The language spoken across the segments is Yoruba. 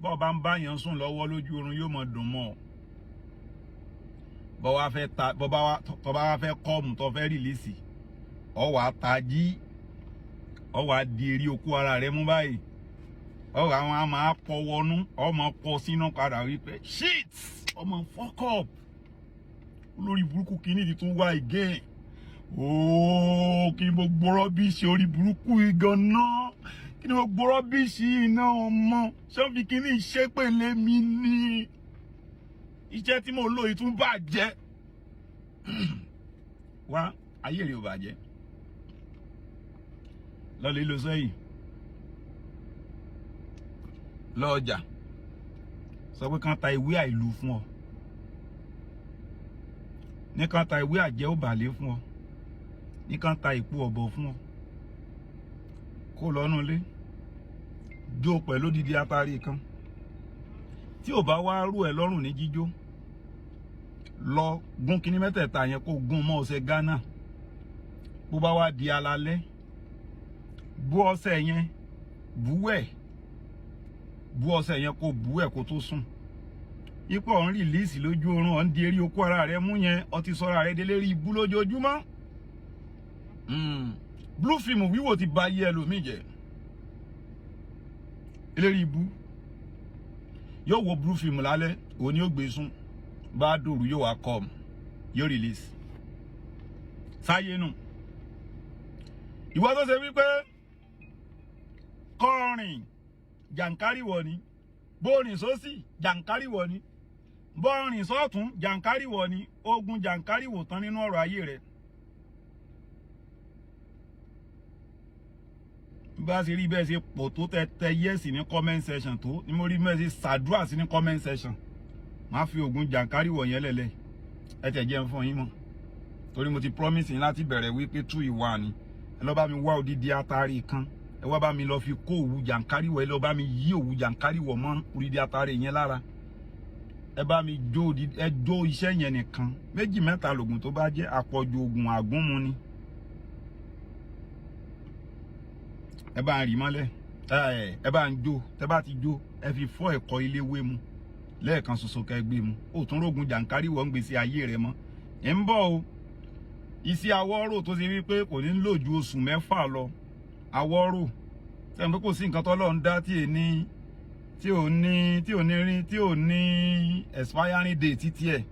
Bọ́ọ̀ bá ń bá yàn sùn lọ́wọ́ lójú oorun, yóò mọ̀ dùn mọ́ ọ. Bọ́ wá fẹ́ ta, bọ́ bá wá tọ́ bá wá fẹ́ come, tó fẹ́ release, ọ wàá ta jí, ọ wàá di eré okú ara rẹ mú báyìí, ọ wàá wọn á máa pọ wọnú, ọ máa pọ sínú padà wípé, "Shit, ọmọ fuck up, olórí burúkú, kìíní ti tún wá again ooo. Kí ni gbogbo rubbish orí burúkú yìí gan-an? Kí ni gbogbo rubbish yìí náà? Ọmọ ṣé wọ́n fi kíní ìṣépèlé mi ní iṣẹ́ tí mo lò yìí tún bàjẹ́?" Wá, ayé rẹ̀ ò bàjẹ́. Lọ́lẹ̀ lọ sẹ́yìn lọ́ọ̀jà, sọ pé kán ta ìwé àìlú fún ọ, ní kán ta ìwé àjẹ́ òbàlẹ̀ fún ọ, ní kán ta ìpò ọ̀bọ̀ fún ọ, kó lọ́nu ilé, jó pẹ̀lú odidi atari kan. Tí ò bá wá rú ẹ lọ́rùn ní jíjó, lọ gún kíní mẹ́tẹ̀ẹ̀ta yẹn, kó gún mọ́ ọṣẹ Ghana. Bó bá wá di alalẹ́, bú ọṣẹ yẹn búwẹ̀, bú ọṣẹ yẹn, kó búwẹ̀ kó tó sùn. Ipò ọ̀n release lójú oorun, ọ̀n di eré okó ara rẹ mú yẹn, ọtí sọ́ra rẹ délé rí ibú lójoojúmọ́. Blue film wíwò ti ba ayé ẹlòmíì jẹ́. Eléré ibú yóò wo blue film lálẹ́, òun ni ó gbé sùn, bá dòru yóò wá come, yóò release sáyé nù. Ìwọ tó ṣe wípé kọrin jàǹkárìwọ̀ ni, bóòrìn sósì jàǹkárìwọ̀ ni, bọ́ọ̀rìn sọ́ọ̀tún jàǹkárìwọ̀ ni, ogun jàǹkárìwọ̀ tán nínú ọ̀rọ̀ ayé rẹ̀. Bá ṣe rí bẹ́ẹ̀ ṣe pọ̀ tó tẹ yes ní comment section tó ní, mo rí bẹ́ẹ̀ ṣe ṣàdúrà sí ní comment section. Máa fi ogun jàǹkárìwọ̀ yẹn lẹ̀lẹ̀. Ẹ tẹ̀ jẹun fún yín mọ́, torí mo ti promise yín láti bẹ̀rẹ̀ wípé two in one ni. Ẹ lọ́ bá mi wá odidi atari kan, ẹ wá bá mi lọ fi kó òwú jàǹkárìwọ̀, ẹ lọ bá mi yí òwú jàǹkárìwọ̀ mọ́ odidi atari yẹn lára. Ẹ bá mi jó, ẹ jó iṣẹ́ yẹn nìkan. Méjì mẹ́ta lògùn tó bá jẹ́ àpọ̀jù oògùn àgúnmu ni. Ẹ bá ń rì mọ́lẹ̀, ẹ bá ń jó. Tẹ bá ti jó, ẹ fi fọ́ ẹ̀kọ́ ilé wé mu lẹ́ẹ̀kan ṣoṣo, kẹ́ gbé mu. Ó tún rógun jàǹkárìwọ̀ ń gbèsè ayé rẹ mọ́. Ẹ̀ ń bọ̀ o. Iṣẹ́ awọ́rò tó ṣe wípé kò ní lò ju oṣù 6 lọ. Awọ́rò sẹ́yìn pé kò sí nǹkan tọ́lọ́run dá tí è ní tí ò ní tí ò ní rí tí ò ní expiring date títí ẹ̀.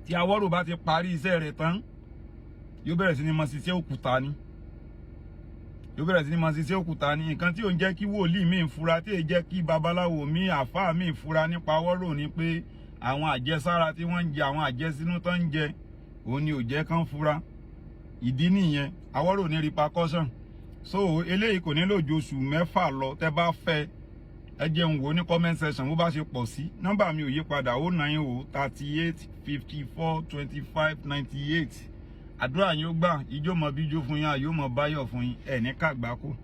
Tí awọ́rò bá ti parí iṣẹ́ rẹ̀ tán, yóò bẹ̀rẹ̀ sí ní máa ṣiṣẹ́ òkúta ni, yóò bẹ̀rẹ̀ sí ní máa ṣiṣẹ́ òkúta ni. Nǹkan tí ò ń jẹ́ kí wòlíì míì fura, tí ì jẹ́ kí babaláwo míì, àfáà míì fura nípa awọ́rò ni pé àwọn àjẹsára tí wọ́n ń jẹ, àwọn àjẹsínú tó ń jẹ, òun ni ò jẹ́ kán fura. Ìdí nìyẹn. Awọ́rò ní repercussion. So eléyìí kò nílò ju oṣù 6 lọ. Tẹ́ bá fẹ́, ẹ jẹun wò ní comment section bó bá ṣe pọ̀ sí. Nọ́mbà mi ò yí padà: 090 38 54 25 98. Àdúrà yín ó gbà, ijó mọ bíjó fún yín, àyó mọ báyọ̀ fún yín, ẹ̀ ní kàgbákò.